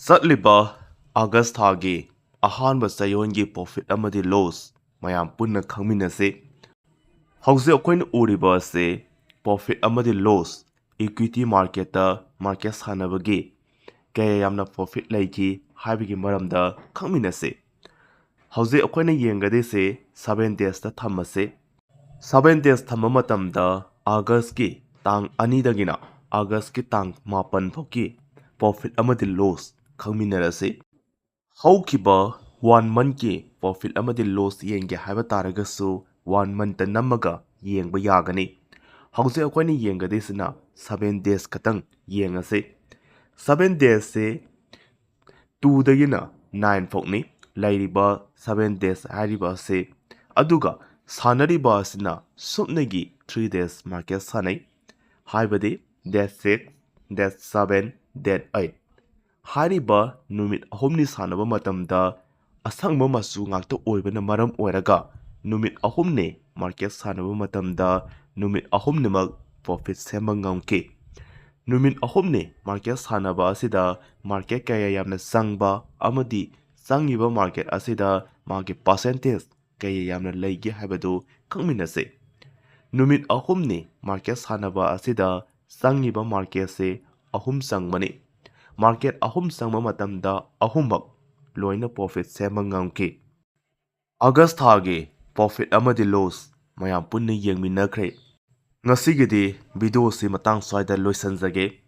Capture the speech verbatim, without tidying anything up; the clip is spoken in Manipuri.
ꯆꯠꯂꯤꯕ ꯑꯥꯒꯁ ꯊꯥꯒꯤ ꯑꯍꯥꯟꯕ ꯆꯌꯣꯜꯒꯤ profit ꯑꯃꯗꯤ loss ꯃꯌꯥꯝ ꯄꯨꯟꯅ ꯈꯪꯃꯤꯟꯅꯁꯤ꯫ ꯍꯧꯖꯤꯛ ꯑꯩꯈꯣꯏꯅ ꯎꯔꯤꯕ ꯑꯁꯤ profit ꯑꯃꯗꯤ loss, equity marketꯇ market ꯁꯥꯟꯅꯕꯒꯤ ꯀꯌꯥ ꯌꯥꯝꯅ profit ꯂꯩꯈꯤ ꯍꯥꯏꯕꯒꯤ ꯃꯔꯝꯗ ꯈꯪꯃꯤꯟꯅꯁꯤ꯫ ꯍꯧꯖꯤꯛ ꯑꯩꯈꯣꯏꯅ ꯌꯦꯡꯒꯗꯣꯏꯁꯤ seven daysꯇ ꯊꯝꯃꯁꯤ꯫ Seven days ꯊꯝꯕ ꯃꯇꯝꯗ ꯑꯥꯒꯁꯀꯤ ꯇꯥꯡ ꯑꯅꯤꯗꯒꯤꯅ ꯑꯥꯒꯁꯀꯤ ꯇꯥꯡ ꯃꯥꯄꯟ ꯐꯥꯎꯒꯤ profit ꯑꯃꯗꯤ loss ꯈꯪꯃꯤꯟꯅꯔꯁꯤ꯫ ꯍꯧꯈꯤꯕ one monthꯀꯤ profit ꯑꯃꯗꯤ loss ꯌꯦꯡꯒꯦ ꯍꯥꯏꯕ ꯇꯥꯔꯒꯁꯨ one monthꯇ ꯅꯝꯃꯒ ꯌꯦꯡꯕ ꯌꯥꯒꯅꯤ꯫ ꯍꯧꯖꯤꯛ ꯑꯩꯈꯣꯏꯅ ꯌꯦꯡꯒꯗꯣꯏꯁꯤꯅ seven days ꯈꯛꯇꯪ ꯌꯦꯡꯉꯁꯤ꯫ Seven daysꯁꯦ twoꯗꯒꯤꯅ nine ꯐꯥꯎꯅꯤ ꯂꯩꯔꯤꯕ seven days ꯍꯥꯏꯔꯤꯕ ꯑꯁꯤ꯫ ꯑꯗꯨꯒ ꯁꯥꯟꯅꯔꯤꯕ ꯑꯁꯤꯅ ꯁꯨꯞꯅꯒꯤ three days market ꯁꯥꯟꯅꯩ, ꯍꯥꯏꯕꯗꯤ date six, date seven, date eight꯫ ꯍꯥꯏꯔꯤꯕ ꯅꯨꯃꯤꯠ ꯑꯍꯨꯝꯅꯤ ꯁꯥꯟꯅꯕ ꯃꯇꯝꯗ ꯑꯁꯪꯕ ꯃꯆꯨ ꯉꯥꯛꯇ ꯑꯣꯏꯕꯅ ꯃꯔꯝ ꯑꯣꯏꯔꯒ ꯅꯨꯃꯤꯠ ꯑꯍꯨꯝꯅꯤ market ꯁꯥꯟꯅꯕ ꯃꯇꯝꯗ ꯅꯨꯃꯤꯠ ꯑꯍꯨꯝꯅꯤꯃꯛ profit ꯁꯦꯝꯕ ꯉꯝꯈꯤ꯫ ꯅꯨꯃꯤꯠ ꯑꯍꯨꯝꯅꯤ market ꯁꯥꯟꯅꯕ ꯑꯁꯤꯗ market ꯀꯌꯥ ꯌꯥꯝꯅ ꯆꯪꯕ ꯑꯃꯗꯤ ꯆꯪꯉꯤꯕ market ꯑꯁꯤꯗ ꯃꯥꯒꯤ percentage ꯀꯌꯥ ꯌꯥꯝꯅ ꯂꯩꯒꯦ ꯍꯥꯏꯕꯗꯨ ꯈꯪꯃꯤꯟꯅꯁꯤ꯫ ꯅꯨꯃꯤꯠ ꯑꯍꯨꯝꯅꯤ market ꯁꯥꯟꯅꯕ ꯑꯁꯤꯗ ꯆꯪꯉꯤꯕ marketꯁꯦ ꯑꯍꯨꯝ ꯆꯪꯕꯅꯤ꯫ Market ꯑꯍꯨꯝ ꯆꯪꯕ ꯃꯇꯝꯗ ꯑꯍꯨꯝꯃꯛ ꯂꯣꯏꯅ profit ꯁꯦꯝꯕ ꯉꯝꯈꯤ꯫ ꯑꯥꯒꯁ ꯊꯥꯒꯤ profit ꯑꯃꯗꯤ loss ꯃꯌꯥꯝ ꯄꯨꯟꯅ ꯌꯦꯡꯃꯤꯟꯅꯈ꯭ꯔꯦ꯫ ꯉꯁꯤꯒꯤꯗꯤ videoꯁꯤ ꯃꯇꯥꯡ ꯁ꯭ꯋꯥꯏꯗ ꯂꯣꯏꯁꯤꯟꯖꯒꯦ꯫